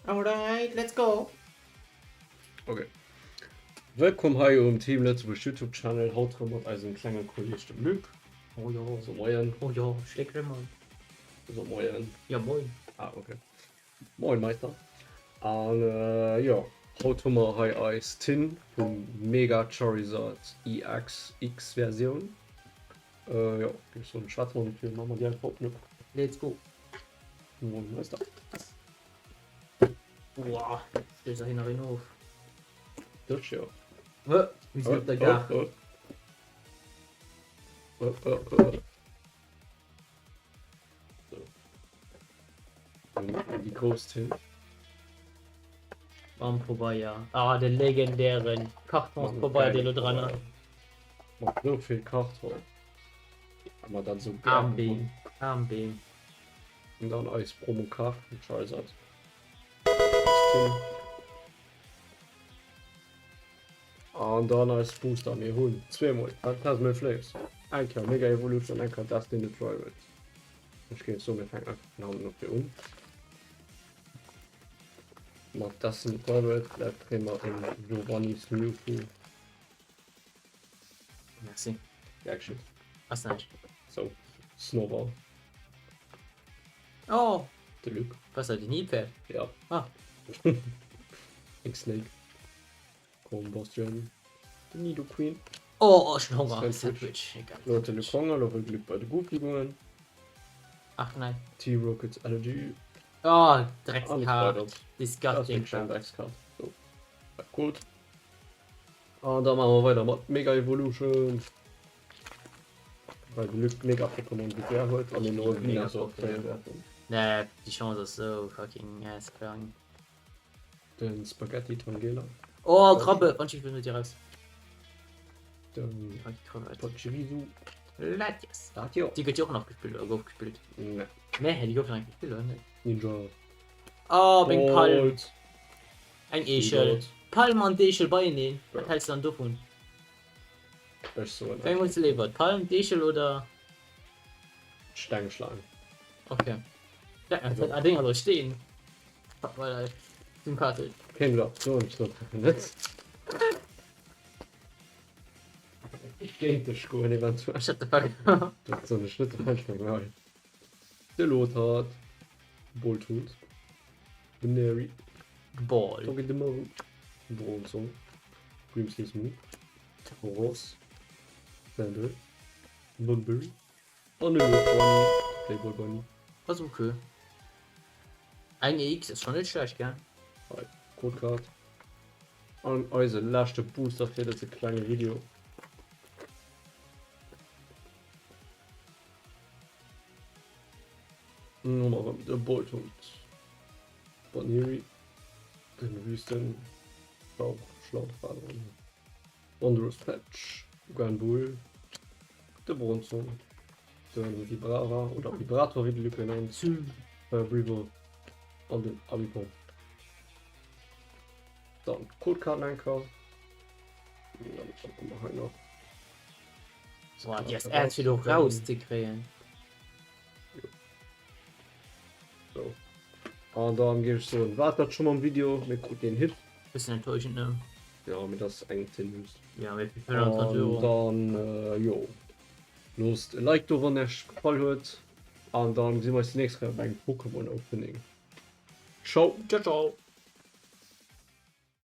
Alright, let's go! Ok. Wëllkomm hei um Team Lëtzebuerg Youtube Channel, haut rëm mat eisem klenge Kolleg dem Luc. Oh jo. So moien. Oh jo, schléck rëm an. So moien. Ja moin. Ah ok. Moin Meister. An äh, jo, haut hu mer hei eis Tin vum Mega Charizard EX X Versioun. Äh, jo, géif soen, schwätze mer net vill, maache mer déi einfach op, ne? Let's go. Moin Meister. Boah, stößt er hin nach hin of. Dësch jo. Hä? Mir sinn op der Gare. Oh, oh, oh. So. Déi grouss Tin. Am Pobeier. Ah, de legendären Kartonspobeier, dee lo dran ass. Mat sou vill Karton. A mer dat sou gär Aarmbeen, Aarmbeen. An dann eis Promokart vum Charizard. An dann eis Booster. Mir hunn zweemol Phantasmal Flames, eng Kéier Mega Evolution an eng Kéier Destiny Drivers. Ech géif soen, mir fänken einfach vun hannen op fir un. Mat Destiny Drivers, dat kréie mer en Giovanni's Mewtwo. Merci. Gär geschéckt. Ass näischt. So, Snowball. Oh! De Luc. Was dat den Nilpferd? Ja. Ah. Eng Snake. Combustion. Den Nidoqueen. Oh, oh, schon Hunger. Sandwich. Sandwich. Egal. Lo huet de Luc Honger, lo wëll de Luc bei de Goofy goen. Ach nein. T-Rocket Energy. Oh, Dreckskaart. Alles Disgusting. Dreckskaart. So. Gut. An da maache mer weider mat Mega Evolution. Well de Luc mega Pokémon sou gär huet an een och e Venusaur kréie wäerten. Nee, déi Chance ass sou fucking ass kleng. Den Spaghetti Tangela. Oh, Krabbe! Wann ich mit dir raus. Den Pachirisu. Latias. Latios. Déi gëtt jo och nach gespillt, oder gouf gespillt? Nee. Nee, déi gouf nach gespillt, oder net? Ninja. Oh, meng Palm. Eng Eechel. D'Palm an d'Eechel beieneen, wat häls de dann dovun? Ech soen. Wéi eng hues de léiwer, d'Palm, d'Eechel oder? D'Stengschlaang. Ok. Ah, deng ass aus Steen. Voilà, sympathesch. Kéint elo awer soen, ech soen einfach net. Géint dech goen eventuell. Shut the fuck up. Dat soen ech net, dat fänkt meng hei. De Lothar, Boltund, de Mary, Ball. Togedemaru, Bronzong, Grimmsnarl, Tauros, Sandal, Bunbury an de Lord Bunny, Playboy Bunny. Ass ok. Eng EX ass schon net schlecht, gell? Hei, Codecard. An eise leschte Booster fir dëse klenge Video. Erëm de Bolthund, Baniri, den Wüsten Schlauch, Schlauchballon, Wondrous Patch, Granbull, de Bronzong, de Vibrava oder Vibrator wéi de Luc en nennt, Weevil an den Ambipom. Dann d'Codekaarten enker. Dann hu mer hei nach. Boah, déi ass äert fir do raus ze kréien. So. An dann géif ech soen, war dat scho mam Video. Mir kruten een Hit. Bëssen enttäuschend, ne? Ja, mee dat ass eng Tin just. Ja, mee fir 25 Euro. An dann, äh, jo. Loosst e Like do, wann Iech gefall huet. An dann gesi mer eis déi nächst Kéier bei engem Pokémon Opening. Ciao! Ciao, ciao!